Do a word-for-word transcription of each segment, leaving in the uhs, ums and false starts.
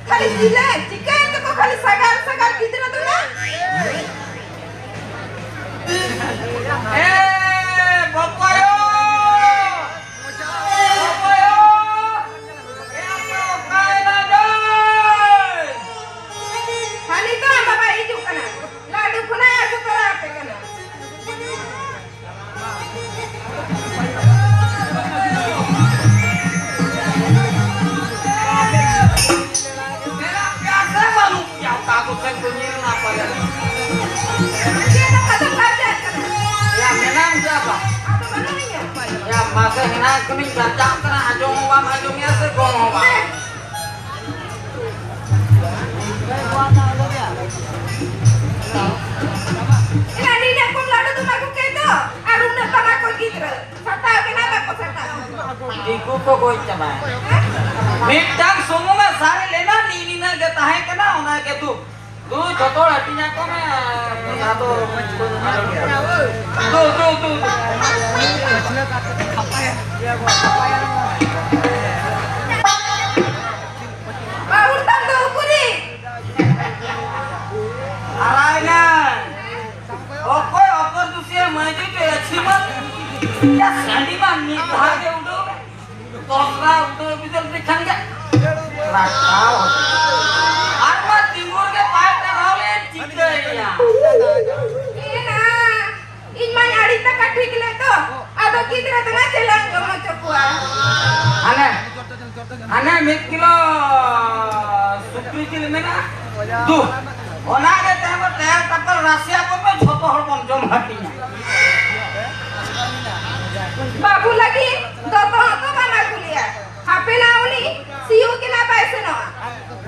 ᱠᱷᱟᱹᱞᱤ ᱡᱤᱞᱮ, ᱪᱤᱠᱟᱹᱭᱮᱱ ᱛᱮᱠᱚ ᱠᱷᱟᱹᱞᱤ ᱥᱟᱜᱟᱲ ᱥᱟᱜᱟᱲ ᱜᱤᱫᱽᱨᱟᱹ ᱫᱚ ᱱᱟ? ᱮ ᱵᱟᱯᱟᱭᱳ! ᱵᱟᱯᱟᱭᱳ! ᱮ ᱟᱯᱮ ᱚᱠᱟᱭᱮᱱᱟ ᱡᱟᱭ? ᱦᱟᱹᱱᱤ ᱫᱚ ᱟᱢ ᱵᱟᱵᱟᱭ ᱦᱤᱡᱩᱜ ᱠᱟᱱᱟ᱾ ᱞᱟᱹᱰᱩ ᱠᱷᱚᱱᱟᱜ ᱮ ᱟᱹᱜᱩ ᱛᱚᱨᱟ ᱟᱯᱮ ᱠᱟᱱᱟ᱾ ᱢᱮᱱᱟᱜ ᱯᱮᱭᱟ ᱥᱮ ᱵᱟᱹᱱᱩᱜ ᱯᱮᱭᱟ? ᱚᱠᱟ ᱠᱚ ᱥᱮᱫ ᱠᱚ ᱧᱮᱞ ᱮᱱᱟ ᱯᱟᱞᱮ? ᱪᱮᱫ ᱟᱫᱚ ᱵᱟᱭ ᱪᱟᱞᱟᱜ ᱠᱟᱱᱟ? ᱭᱟ, ᱢᱮᱱᱟᱢ ᱪᱮᱫ ᱟᱫᱚ? ᱟᱫᱚ ᱵᱟᱹᱱᱩᱜ ᱤᱧᱟ᱾ ᱭᱟ, ᱢᱟᱥᱮ ᱦᱮᱱᱟᱝ ᱠᱷᱚᱱᱤᱧ ᱵᱟᱧᱪᱟᱣ ᱠᱟᱱᱟ, ᱟᱸᱡᱚᱢ ᱦᱚᱸ ᱵᱟᱢ ᱟᱸᱡᱚᱢᱮᱜᱼᱟ ᱥᱮ ᱜᱚᱝ ᱦᱚᱸ ᱵᱟᱢ ᱟᱸᱡᱚᱢᱮᱜᱼᱟ? ᱮᱱᱟ ᱱᱤᱱᱟᱹᱜ ᱠᱚᱢ ᱞᱟᱹᱰᱩ ᱫᱚᱢ ᱟᱹᱜᱩ ᱠᱮᱫ ᱫᱚ, ᱟᱨ ᱩᱱᱟᱹᱜ ᱛᱟᱢᱟ ᱠᱚ ᱜᱤᱫᱽᱨᱟᱹ᱾ ᱥᱟᱛᱟᱣ ᱠᱟᱱᱟ ᱵᱟᱠᱚ ᱥᱟᱛᱟᱣ᱾ ᱫᱤᱠᱩ ᱠᱚ ᱜᱚᱡ ᱪᱟᱵᱟᱭᱮᱱᱟ᱾ ᱢᱤᱫᱴᱟᱝ ᱥᱩᱢᱩᱝ ᱮ ᱥᱟᱨᱮᱡ ᱞᱮᱱᱟ, ᱱᱤᱱᱟᱹᱜ ᱜᱮ ᱛᱟᱦᱮᱸ ᱠᱟᱱᱟ, ᱚᱱᱟ ᱜᱮ ᱫᱩ᱾ ᱫᱩ, ᱡᱚᱛᱚ ᱦᱚᱲ ᱦᱟᱹᱴᱤᱧ ᱟᱠᱚ ᱢᱮ᱾ ᱟᱫᱚ ᱫᱩ, ᱫᱩ, ᱫᱩ, ᱫᱩ᱾ ᱵᱟᱹᱦᱩ ᱛᱟᱢ ᱫᱚ ᱩᱠᱩᱨᱤ? ᱦᱟᱨᱟᱭᱮᱱᱟᱭ᱾ ᱚᱠᱚᱭ ᱚᱯᱚᱨ ᱫᱩᱥᱤᱭᱟᱹ ᱢᱟᱹᱡᱷᱤ ᱪᱚ ᱟᱹᱪᱷᱤ ᱢᱟ᱾ ᱭᱟ ᱥᱟᱺᱰᱤ ᱢᱟ ᱢᱤᱫ ᱫᱷᱟᱣ ᱜᱮ ᱩᱰᱟᱹᱣ ᱢᱮ᱾ ᱫᱚᱥᱨᱟ ᱩᱰᱟᱹᱣ ᱵᱤᱫᱟᱹᱞ ᱛᱮ ᱠᱷᱟᱱ ᱜᱮ ᱨᱟᱠᱟᱣ᱾ ᱟᱨ ᱢᱟ ᱛᱤᱸᱜᱩ ᱨᱮᱜᱮ ᱵᱟᱭ ᱴᱟᱨᱦᱟᱣ ᱞᱮᱱ ᱪᱤᱠᱟᱹᱭᱮᱭᱟ? ᱮᱱᱟ, ᱤᱧ ᱢᱟᱧ ᱟᱹᱲᱤ ᱛᱟᱠᱟ ᱴᱷᱤᱠ ᱞᱮ ᱛᱚ᱾ ᱟᱫᱚ ᱜᱤᱫᱽᱨᱟᱹ ᱫᱚ ᱱᱟ ᱪᱮᱞᱟᱝ ᱡᱚᱢ ᱦᱚᱪᱚ ᱠᱚᱣᱟ᱾ ᱦᱟᱱᱮ ᱦᱟᱱᱮ ᱢᱤᱫ ᱠᱤᱞᱳ ᱥᱩᱠᱨᱤ ᱡᱤᱞ ᱢᱮᱱᱟᱜᱼᱟ, ᱫᱩ᱾ ᱚᱱᱟ ᱜᱮ ᱛᱮᱦᱮᱧ ᱫᱚ ᱛᱮᱦᱮᱧ ᱛᱟᱯᱚᱨ ᱨᱟᱥᱮ ᱟᱠᱚ ᱯᱮ, ᱡᱷᱚᱛᱚ ᱦᱚᱲ ᱵᱚᱱ ᱡᱚᱢ ᱦᱟᱹᱴᱤᱧᱟ᱾ ᱵᱟᱹᱵᱩ ᱞᱟᱹᱜᱤᱫ ᱫᱚᱛᱚ ᱦᱚᱸᱛᱚ ᱵᱟᱢ ᱟᱹᱜᱩ ᱞᱮᱭᱟ᱾ ᱦᱟᱯᱮ ᱱᱟ ᱩᱱᱤ ᱥᱤᱭᱳᱜ ᱜᱮ ᱱᱟ ᱵᱟᱭ ᱥᱮᱱᱚᱜᱼᱟ᱾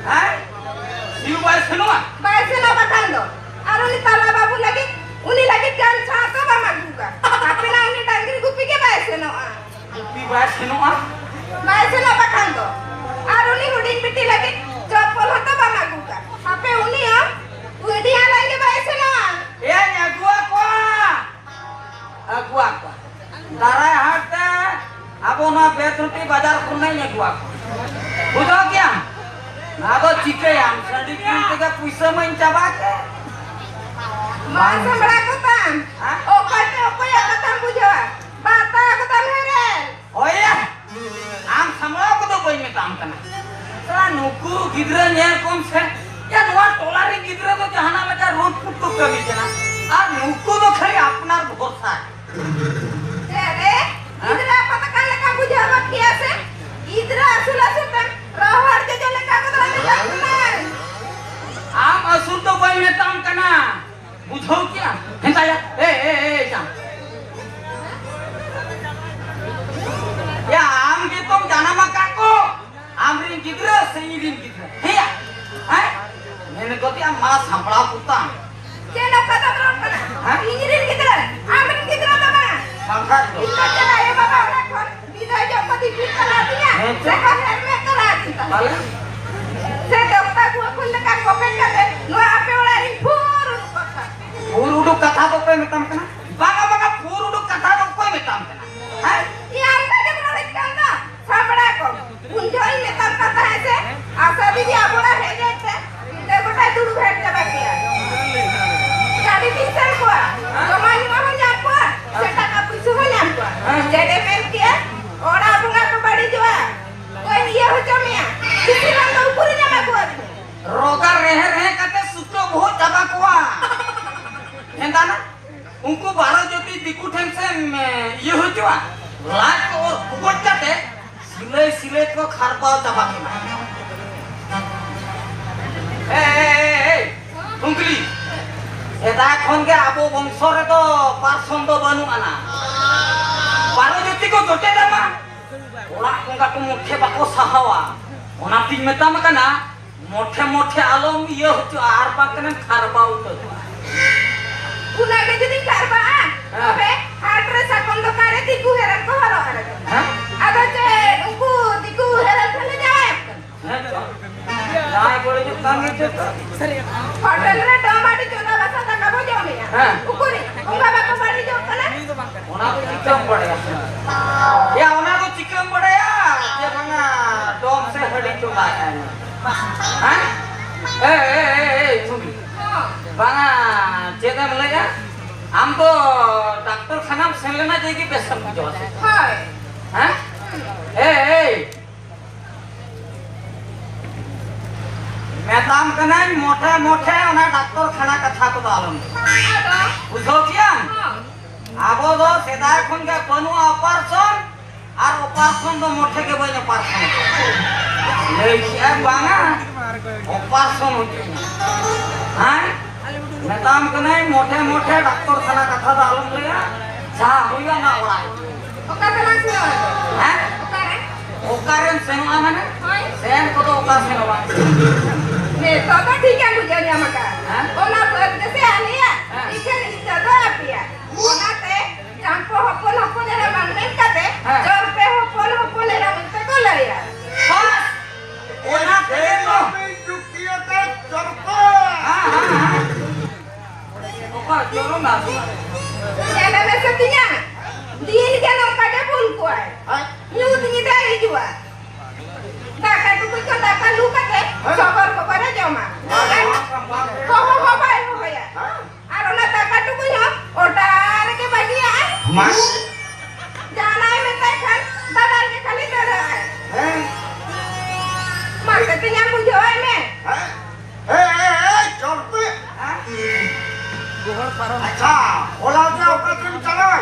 ᱦᱮᱸ? ᱥᱤᱭᱳᱜ ᱵᱟᱭ ᱥᱮᱱᱚᱜᱼᱟ? ᱵᱟᱭ ᱥᱮᱱᱚᱜ ᱵᱟᱠᱷᱟᱱ ᱫᱚ᱾ ᱟᱨ ᱩᱱᱤ ᱛᱟᱞᱟ ᱵᱟᱹᱵᱩ ᱞᱟᱹᱜᱤᱫ, ᱩᱱᱤ ᱞᱟᱹᱜᱤᱫ ᱜᱟᱢᱪᱷᱟ ᱦᱚᱸᱛᱚ ᱵᱟᱢ ᱟᱹᱜᱩ ᱠᱟᱜ᱾ ᱦᱟᱯᱮ ᱱᱟ ᱩᱱᱤ ᱰᱟᱝᱨᱤ ᱜᱩᱯᱤ ᱜᱮ ᱵᱟᱭ ᱥᱮᱱᱚᱜᱼᱟ᱾ ᱜᱩᱯᱤ ᱵᱟᱭ ᱥᱮᱱᱚᱜᱼᱟ? ᱵᱟᱭ ᱥᱮᱱᱚᱜ ᱵᱟᱠᱷᱟᱱ ᱫᱚ᱾ ᱟᱨ ᱩᱱᱤ ᱦᱩᱰᱤᱧ ᱵᱤᱴᱤ ᱞᱟᱹᱜᱤᱫ ᱪᱚᱯᱯᱚᱞ ᱦᱚᱸᱛᱚ ᱵᱟᱢ ᱟᱹᱜᱩ ᱠᱟᱜ᱾ ᱦᱟᱯᱮ ᱩᱱᱤ ᱦᱚᱸ ᱩᱰᱤ ᱦᱟᱞᱟᱝ ᱜᱮ ᱵᱟᱭ ᱥᱮᱱᱚᱜᱼᱟ᱾ ᱮᱭᱟᱧ ᱟᱹᱜᱩᱣᱟ ᱠᱚᱣᱟ᱾ ᱟᱹᱜᱩᱣᱟ ᱠᱚᱣᱟ᱾ ᱫᱟᱨᱟᱭ ᱦᱟᱴ ᱛᱮ ᱟᱵᱚ ᱱᱚᱣᱟ ᱵᱮᱛᱱᱩᱴᱤ ᱵᱟᱡᱟᱨ ᱠᱷᱚᱱᱤᱧ ᱟᱹᱜᱩᱣᱟ ᱠᱚᱣᱟ᱾ ᱵᱩᱡᱷᱟᱹᱣ ᱠᱮᱭᱟᱢ? ᱟᱫᱚ ᱪᱤᱠᱟᱹᱭᱟᱢ, ᱥᱟᱺᱰᱤ ᱠᱤᱨᱤᱧ ᱛᱮᱜᱮ ᱯᱩᱭᱥᱟᱹ ᱢᱟᱧ ᱪᱟᱵᱟ ᱠᱮᱫ᱾ ᱢᱟ ᱥᱟᱢᱵᱲᱟ ᱠᱚᱛᱟᱢ᱾ ᱦᱮᱸ? ᱚᱠᱚᱭ ᱛᱮ ᱚᱠᱚᱭᱟᱜ ᱠᱟᱛᱷᱟᱢ ᱵᱩᱡᱷᱟᱹᱣᱟ? ᱵᱟᱛᱟ ᱠᱚᱛᱟᱢ ᱦᱮᱨᱮᱞ᱾ ᱦᱳᱭ ᱭᱟ, ᱟᱢ ᱥᱟᱢᱵᱲᱟᱣ ᱠᱚᱫᱚ ᱵᱟᱹᱧ ᱢᱮᱛᱟᱢ ᱠᱟᱱᱟ᱾ ᱥᱟᱞᱟ ᱱᱩᱠᱩ ᱜᱤᱫᱽᱨᱟᱹ ᱧᱮᱞ ᱠᱚᱢ ᱥᱮ᱾ ᱭᱟ, ᱱᱚᱣᱟ ᱴᱚᱞᱟ ᱨᱮᱱ ᱜᱤᱫᱽᱨᱟᱹ ᱫᱚ ᱡᱟᱦᱟᱱᱟᱜ ᱞᱮᱠᱟ ᱨᱩᱴ ᱯᱷᱩᱴ ᱠᱚ ᱠᱟᱹᱢᱤ ᱠᱟᱱᱟ᱾ ᱟᱨ ᱱᱩᱠᱩ ᱫᱚ ᱠᱷᱟᱹᱞᱤ ᱟᱯᱱᱟᱨ ᱵᱷᱚᱨᱥᱟ᱾ ᱪᱮᱫ ᱨᱮ? ᱦᱮᱸ? ᱜᱤᱫᱽᱨᱟᱹ ᱟᱯᱟᱛ ᱚᱠᱟ ᱞᱮᱠᱟ ᱵᱩᱡᱷᱟᱹᱣ ᱜᱚᱫ ᱠᱮᱭᱟ ᱥᱮ? ᱜᱤᱫᱽᱨᱟᱹ ᱟᱹᱥᱩᱞ ᱟᱹᱥᱩᱞ ᱛᱮᱢ ᱨᱚᱦᱚᱲ ᱡᱚᱡᱚ ᱞᱮᱠᱟ ᱜᱚᱫᱚᱜ ᱟᱢ ᱢᱮᱛᱟᱢ ᱠᱟᱱᱟᱭ᱾ ᱟᱢ ᱟᱹᱥᱩᱞ ᱫᱚ ᱵᱟᱹᱧ ᱢᱮᱛᱟᱢ ᱠᱟᱱᱟ᱾ ᱵᱩᱡᱷᱟᱹᱣ ᱠᱮᱜᱼᱟ? ᱦᱮᱸᱫᱟᱭᱟ, ᱮ, ᱮ, ᱮ, ᱮ, ᱡᱟᱢ᱾ ᱭᱟ, ᱟᱢ ᱜᱮᱛᱚᱢ ᱡᱟᱱᱟᱢ ᱟᱠᱟᱫ ᱠᱚ᱾ ᱟᱢ ᱨᱤᱱ ᱜᱤᱫᱽᱨᱟᱹ ᱥᱮ ᱤᱧ ᱨᱤᱱ ᱜᱤᱫᱽᱨᱟᱹ? ᱦᱮᱸᱭᱟ? ᱦᱮᱸ? ᱢᱮᱱ ᱜᱚᱫᱮᱜᱼᱟ, ᱢᱟ ᱥᱟᱢᱵᱲᱟᱣ ᱠᱚᱛᱟᱢ᱾ ᱪᱮᱫ ᱱᱚᱝᱠᱟ ᱫᱚᱢ ᱨᱚᱲ ᱠᱟᱱᱟ? ᱦᱮᱸ? ᱤᱧ ᱨᱤᱱ ᱜᱤᱫᱽᱨᱟᱹ, ᱟᱢ ᱨᱤᱱ ᱜᱤᱫᱽᱨᱟᱹ ᱫᱚ ᱵᱟᱝ᱾ ᱵᱟᱝᱠᱷᱟᱱ ᱫᱚ? ᱤᱧ ᱫᱚ ᱪᱟᱞᱟᱜ ᱟᱭᱳ ᱵᱟᱵᱟ ᱚᱲᱟᱜ ᱠᱷᱚᱱ ᱵᱤᱫᱟᱹᱭ ᱡᱚᱜ ᱠᱚ ᱫᱤᱯᱤᱞ ᱛᱟᱨᱟ ᱟᱹᱫᱤᱧᱟ᱾ ᱦᱮᱸ ᱪᱮ? ᱥᱮ ᱠᱚ ᱦᱮᱨᱢᱮᱫ ᱛᱟᱨᱟ ᱟᱹᱫᱤᱧ ᱛᱟᱢᱟ? ᱛᱟᱦᱞᱮ? ᱥᱮ ᱫᱚᱠᱛᱟ ᱜᱩᱣᱟᱹ ᱠᱷᱚᱱ ᱞᱮᱠᱟ ᱠᱚᱯᱮ ᱠᱟᱛᱮ ᱱᱚᱣᱟ ᱟᱯᱮ ᱚᱲᱟᱜ ᱨᱤᱧ ᱯᱷᱩᱨ ᱩᱰᱩᱠ ᱠᱚᱜ ᱠᱷᱟᱱ? ᱯᱷᱩᱨ ᱩᱰᱩᱠ ᱠᱟᱛᱷᱟ ᱫᱚ ᱚᱠᱚᱭ ᱢᱮᱛᱟᱢ ᱠᱟᱱᱟ? ᱵᱟᱝᱟ, ᱵᱟᱝᱟ, ᱯᱷᱩᱨ ᱩᱰᱩᱠ ᱠᱟᱛᱷᱟ ᱫᱚ ᱚᱠᱚᱭ ᱢᱮᱛᱟᱢ ᱠᱟᱱᱟ? ᱦᱮᱸ? ᱤᱭᱟᱹ, ᱚᱱᱠᱟ ᱜᱮᱢ ᱨᱚᱲᱮᱫ ᱠᱟᱱ ᱫᱚ, ᱥᱟᱢᱵᱲᱟ ᱠᱚ᱾ ᱩᱱ ᱡᱚᱦᱚᱜ ᱤᱧ ᱢᱮᱛᱟᱢ ᱠᱟᱱ ᱛᱟᱦᱮᱸᱫ ᱥᱮ, ᱟᱥᱟ ᱫᱤᱫᱤ ᱟᱵᱚ ᱚᱲᱟᱜ ᱦᱮᱡ ᱞᱮᱱ ᱛᱮ, ᱧᱤᱫᱟᱹ ᱜᱚᱴᱟᱭ ᱫᱩᱲᱩᱵ ᱦᱮᱡ ᱪᱟᱵᱟ ᱠᱮᱭᱟ᱾ ᱜᱟᱹᱰᱤ ᱛᱤᱧ ᱥᱮᱱ ᱠᱚᱣᱟ, ᱡᱚᱢᱟᱜ ᱧᱩᱣᱟᱜ ᱦᱚᱸ ᱧᱟᱢ ᱠᱚᱣᱟ, ᱥᱮ ᱴᱟᱠᱟ ᱯᱩᱭᱥᱟᱹ ᱦᱚᱸ ᱧᱟᱢ ᱠᱚᱣᱟ᱾ ᱪᱮᱫ ᱮ ᱢᱮᱱ ᱠᱮᱭᱟ? ᱚᱲᱟᱜ ᱵᱚᱸᱜᱟ ᱠᱚ ᱵᱟᱹᱲᱤᱡᱚᱜᱼᱟ, ᱵᱟᱹᱧ ᱤᱭᱟᱹ ᱦᱚᱪᱚ ᱢᱮᱭᱟ᱾ ᱵᱤᱥᱤ ᱜᱟᱱ ᱫᱚ ᱩᱠᱩᱨ ᱧᱟᱢ ᱟᱹᱜᱩ ᱟᱹᱫᱤᱧᱟ᱾ ᱨᱚᱜᱟ ᱨᱮᱦᱮ ᱨᱮᱦᱮ ᱠᱟᱛᱮ ᱥᱩᱠᱨᱚ ᱵᱚᱦᱚᱜ ᱪᱟᱵᱟ ᱠᱚᱣᱟ᱾ ᱦᱮᱸᱫᱟ ᱱᱟ? ᱩᱱᱠᱩ ᱵᱟᱨᱚ ᱡᱟᱹᱛᱤ ᱫᱤᱠᱩ ᱴᱷᱮᱱ ᱥᱮᱢ, ᱮ, ᱤᱭᱟᱹ ᱦᱚᱪᱚᱜᱼᱟ, ᱞᱟᱡ ᱠᱚ ᱚᱨ ᱵᱷᱩᱜᱟᱹᱜ ᱠᱟᱛᱮ ᱥᱤᱞᱟᱹᱭ ᱥᱤᱞᱟᱹᱭ ᱠᱚ ᱠᱷᱟᱨᱵᱟᱣ ᱪᱟᱵᱟ ᱠᱮᱫᱟ᱾ ᱮ, ᱮ, ᱮ, ᱮ, ᱯᱷᱩᱝᱠᱞᱤ, ᱥᱮᱫᱟᱭ ᱠᱷᱚᱱ ᱜᱮ ᱟᱵᱚ ᱵᱚᱝᱥᱚ ᱨᱮᱫᱚ ᱯᱟᱨᱥᱚᱱ ᱫᱚ ᱵᱟᱹᱱᱩᱜ ᱟᱱᱟ᱾ ᱵᱟᱨᱚ ᱡᱟᱹᱛᱤ ᱠᱚ ᱡᱚᱴᱮᱫ ᱟᱢᱟ, ᱚᱲᱟᱜ ᱵᱚᱸᱜᱟ ᱠᱚ ᱢᱚᱴᱷᱮ ᱵᱟᱠᱚ ᱥᱟᱦᱟᱣᱟ᱾ ᱚᱱᱟᱛᱤᱧ ᱢᱮᱛᱟᱢ ᱠᱟᱱᱟ, ᱢᱚᱴᱷᱮ ᱢᱚᱴᱷᱮ ᱟᱞᱚᱢ ᱤᱭᱟᱹ ᱦᱚᱪᱚᱜᱼᱟ, ᱟᱨ ᱵᱟᱝᱠᱷᱟᱱᱮᱢ ᱠᱷᱟᱨᱵᱟ ᱩᱛᱟᱹᱨᱚᱜᱼᱟ᱾ ᱩᱱᱟᱹᱜ ᱜᱮ ᱡᱩᱫᱤᱧ ᱠᱷᱟᱨᱵᱟᱜᱼᱟ, ᱦᱮᱸ᱾ ᱛᱚᱵᱮ ᱦᱟᱴ ᱨᱮ ᱥᱟᱠᱚᱢ ᱫᱚᱠᱟᱱ ᱨᱮ ᱫᱤᱠᱩ ᱦᱮᱨᱮᱞ ᱠᱚ ᱦᱚᱨᱚᱜ ᱟᱞᱮ ᱠᱟᱱᱟ᱾ ᱦᱮᱸ? ᱟᱫᱚ ᱪᱮᱫ ᱩᱱᱠᱩ ᱫᱤᱠᱩ ᱦᱮᱨᱮᱞ ᱴᱷᱮᱱ ᱞᱮ ᱡᱟᱶᱟᱭᱚᱜ ᱠᱟᱱᱟ? ᱦᱮᱸ ᱛᱚ᱾ ᱡᱟᱶᱟᱭ ᱠᱚᱲᱟ ᱦᱤᱡᱩᱜ ᱠᱟᱱ ᱜᱮ ᱪᱮᱫ? ᱦᱳᱴᱮᱞ ᱨᱮ ᱰᱚᱢ ᱟᱹᱰᱤ ᱪᱚᱸᱫᱟ ᱵᱟᱥᱟ ᱫᱟᱠᱟ ᱵᱚ ᱡᱚᱢᱮᱜᱼᱟ᱾ ᱦᱮᱸ᱾ ᱩᱠᱩᱨᱤᱡ ᱵᱚᱸᱜᱟ ᱵᱟᱠᱚ ᱵᱟᱹᱲᱤᱡᱚᱜ ᱠᱟᱱᱟ? ᱚᱱᱟ ᱫᱚ ᱪᱤᱠᱟᱹᱢ ᱵᱟᱲᱟᱭᱟ? ᱭᱟ, ᱚᱱᱟ ᱫᱚ ᱪᱤᱠᱟᱹᱢ ᱵᱟᱲᱟᱭᱟ? ᱡᱮ ᱵᱟᱝᱟ, ᱰᱚᱢ ᱥᱮ ᱦᱟᱺᱰᱤ ᱪᱚᱸᱫᱟᱭᱮᱜᱼᱟ᱾ ᱦᱮᱸ? ᱮ, ᱮ, ᱮ, ᱮ, ᱥᱩᱱ᱾ ᱵᱟᱝᱟ, ᱪᱮᱫ ᱮᱢ ᱞᱟᱹᱭᱟ? ᱟᱢ ᱫᱚ ᱰᱟᱠᱛᱚᱨ ᱠᱷᱟᱱᱟᱢ ᱥᱮᱱ ᱞᱮᱱᱟ ᱡᱮ ᱜᱮ ᱵᱮᱥ ᱮᱢ ᱵᱩᱡᱷᱟᱹᱣᱟ ᱥᱮ? ᱦᱳᱭ᱾ ᱦᱮᱸ? ᱮ, ᱮ, ᱢᱮᱛᱟᱢ ᱠᱟᱹᱱᱟᱹᱧ ᱢᱚᱴᱷᱮ ᱢᱚᱴᱷᱮ ᱚᱱᱟ ᱰᱟᱠᱛᱚᱨ ᱠᱷᱟᱱᱟ ᱠᱟᱛᱷᱟ ᱠᱚᱫᱚ ᱟᱞᱚᱢ ᱞᱟᱹᱭᱟ᱾ ᱟᱫᱚ? ᱵᱩᱡᱷᱟᱹᱣ ᱠᱮᱭᱟᱢ? ᱦᱚᱸ᱾ ᱟᱵᱚ ᱫᱚ ᱥᱮᱫᱟᱭ ᱠᱷᱚᱱ ᱜᱮ ᱵᱟᱹᱱᱩᱜᱼᱟ ᱚᱯᱟᱨᱥᱚᱱ, ᱟᱨ ᱚᱯᱟᱨᱥᱚᱱ ᱫᱚ ᱢᱚᱴᱷᱮ ᱜᱮ ᱵᱟᱹᱧ ᱚᱯᱟᱨᱥᱚᱱ ᱟᱠᱟᱫᱟ᱾ ᱞᱟᱹᱭ ᱠᱮᱜᱼᱟᱭ ᱵᱟᱝᱟ, ᱚᱯᱟᱨᱥᱚᱱ ᱦᱚᱪᱚᱧᱟ᱾ ᱦᱮᱸ? ᱢᱮᱛᱟᱢ ᱠᱟᱹᱱᱟᱹᱧ ᱢᱚᱴᱷᱮ ᱢᱚᱴᱷᱮ ᱰᱟᱠᱛᱚᱨ ᱠᱷᱟᱱᱟ ᱠᱟᱛᱷᱟ ᱫᱚ ᱟᱞᱚᱢ ᱞᱟᱹᱭᱟ, ᱡᱟᱦᱟᱸ ᱦᱩᱭᱩᱜᱼᱟ ᱚᱱᱟ ᱚᱲᱟᱜ ᱨᱮ᱾ ᱚᱠᱟ ᱛᱮᱞᱟᱝ ᱥᱮᱱᱚᱜᱼᱟ ᱟᱫᱚ? ᱦᱮᱸ? ᱚᱠᱟᱨᱮ? ᱚᱠᱟᱨᱮᱢ ᱥᱮᱱᱚᱜᱼᱟ ᱢᱟᱱᱮ? ᱦᱳᱭ᱾ ᱥᱮᱱ ᱠᱚᱫᱚ ᱚᱠᱟ ᱥᱮᱱ ᱦᱚᱸ ᱵᱟᱝ᱾ ᱱᱤᱛᱚᱜ ᱫᱚ ᱴᱷᱤᱠ ᱜᱮᱢ ᱵᱩᱡᱷᱟᱹᱣ ᱧᱟᱢ ᱟᱠᱟᱫᱼᱟ᱾ ᱦᱮᱸ? ᱚᱱᱟ ᱵᱟᱹᱫᱽ ᱜᱮᱥᱮ ᱟᱞᱮᱭᱟᱜ, ᱦᱮᱸ᱾ ᱤᱠᱷᱟᱹᱱ ᱤᱛᱟᱹ ᱫᱚ ᱟᱯᱮᱭᱟᱜ᱾ ᱚᱱᱟᱛᱮ ᱪᱟᱢᱯᱚ ᱦᱚᱯᱚᱱ ᱦᱚᱯᱚᱱ ᱮᱨᱟ ᱵᱟᱝ ᱢᱮᱱ ᱠᱟᱛᱮ, ᱦᱮᱸ᱾ ᱪᱚᱨᱯᱮ ᱦᱚᱯᱚᱱ ᱦᱚᱯᱚᱱ ᱮᱨᱟ ᱢᱮᱱᱛᱮ ᱠᱚ ᱞᱟᱹᱭᱟ᱾ ᱵᱟᱥ! ᱚᱱᱟ ᱛᱮᱜᱮ ᱛᱚ᱾ ᱡᱩᱠᱛᱤᱭᱟᱛᱮ ᱪᱚᱨᱯᱮ᱾ ᱦᱮᱸ, ᱦᱮᱸ, ᱦᱮᱸ᱾ ᱚᱠᱚᱭ ᱪᱚᱨᱚᱱ ᱫᱟᱥ? ᱧᱮᱞᱮ ᱢᱮᱥᱮ ᱛᱤᱧᱟ, ᱫᱤᱱ ᱜᱮ ᱱᱚᱝᱠᱟ ᱜᱮ ᱵᱷᱩᱞ ᱠᱚᱣᱟᱭ᱾ ᱦᱮᱸ᱾ ᱧᱩᱛ ᱧᱤᱫᱟᱹ ᱦᱤᱡᱩᱜᱼᱟ᱾ ᱫᱟᱠᱟ ᱴᱩᱠᱩᱡ ᱠᱷᱚᱱ ᱫᱟᱠᱟ ᱞᱩ ᱠᱟᱛᱮ ᱦᱮᱸ᱾ ᱥᱚᱵᱚᱨ ᱠᱚᱵᱚᱨᱮ ᱡᱚᱢᱟ᱾ ᱦᱮᱸ᱾ ᱦᱚᱦᱚ ᱦᱚᱸ ᱵᱟᱭ ᱦᱚᱦᱚᱭᱟ᱾ ᱦᱮᱸ᱾ ᱟᱨ ᱚᱱᱟ ᱫᱟᱠᱟ ᱴᱩᱠᱩᱡ ᱦᱚᱸ ᱚᱴᱟ ᱨᱮᱜᱮ ᱵᱟᱹᱜᱤᱭᱟᱜᱼᱟᱭ᱾ ᱢᱟ᱾ ᱡᱟᱦᱟᱱᱟᱜ ᱮ ᱢᱮᱛᱟᱭ ᱠᱷᱟᱱ ᱫᱟᱫᱟᱞ ᱜᱮ ᱠᱷᱟᱹᱞᱤ ᱫᱟᱹᱲᱟᱜᱼᱟᱭ᱾ ᱦᱮᱸ᱾ ᱢᱟᱥᱮ ᱛᱮᱧᱟᱝ ᱵᱩᱡᱷᱟᱹᱣᱟᱭ ᱢᱮ᱾ ᱦᱮᱸ᱾ ᱮ, ᱮ, ᱮ, ᱪᱚᱞ ᱯᱮ᱾ ᱦᱮᱸ? ᱜᱚᱦᱚᱲ ᱯᱟᱨᱚᱢ᱾ ᱟᱪᱪᱷᱟ, ᱦᱚᱞᱟ ᱜᱮ ᱚᱠᱟ ᱛᱮᱢ ᱪᱟᱞᱟᱣ?